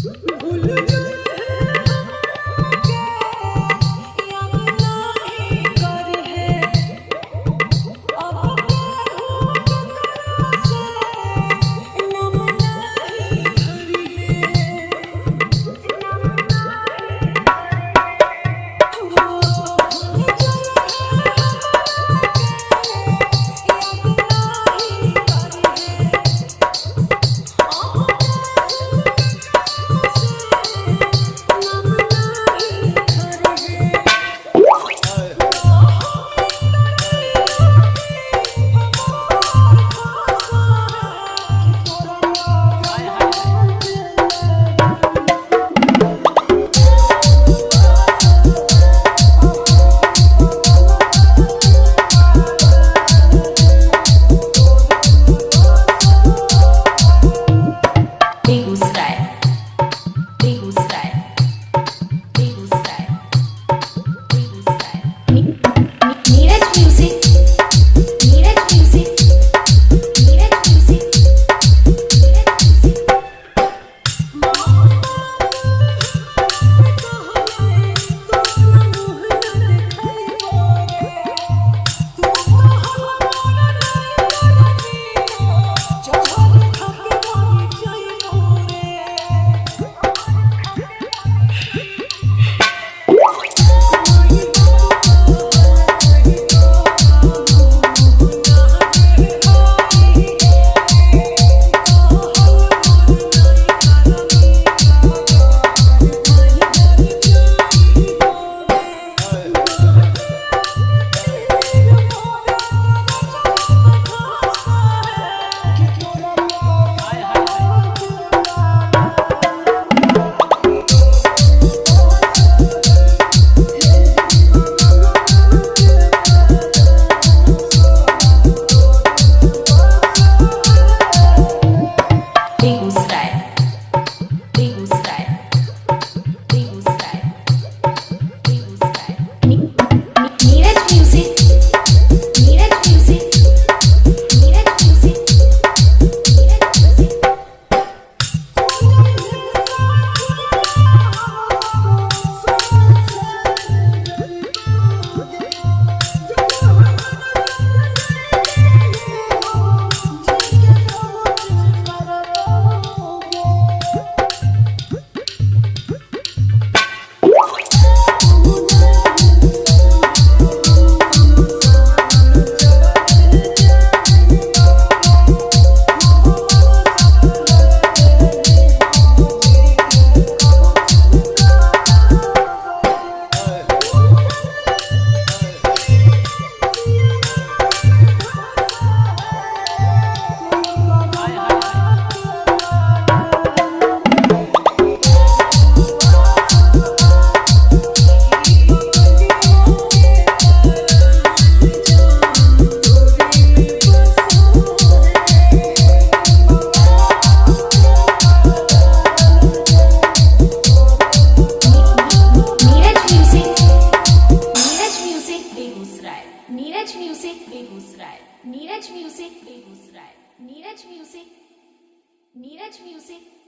भूल जाए के याद नाही करे अब केहू केकरा से नाम नाही धरी Begusarai Begusarai Begusarai Begusarai. Neeraj music, Neeraj music, Neeraj music, Neeraj music. Begusarai Begusarai Begusarai Begusarai. Neeraj music, Neeraj music, Neeraj music, Neeraj music. Neeraj music, Neeraj music Begusarai, Neeraj music Begusarai, Neeraj music Begusarai, Neeraj music, Neeraj music.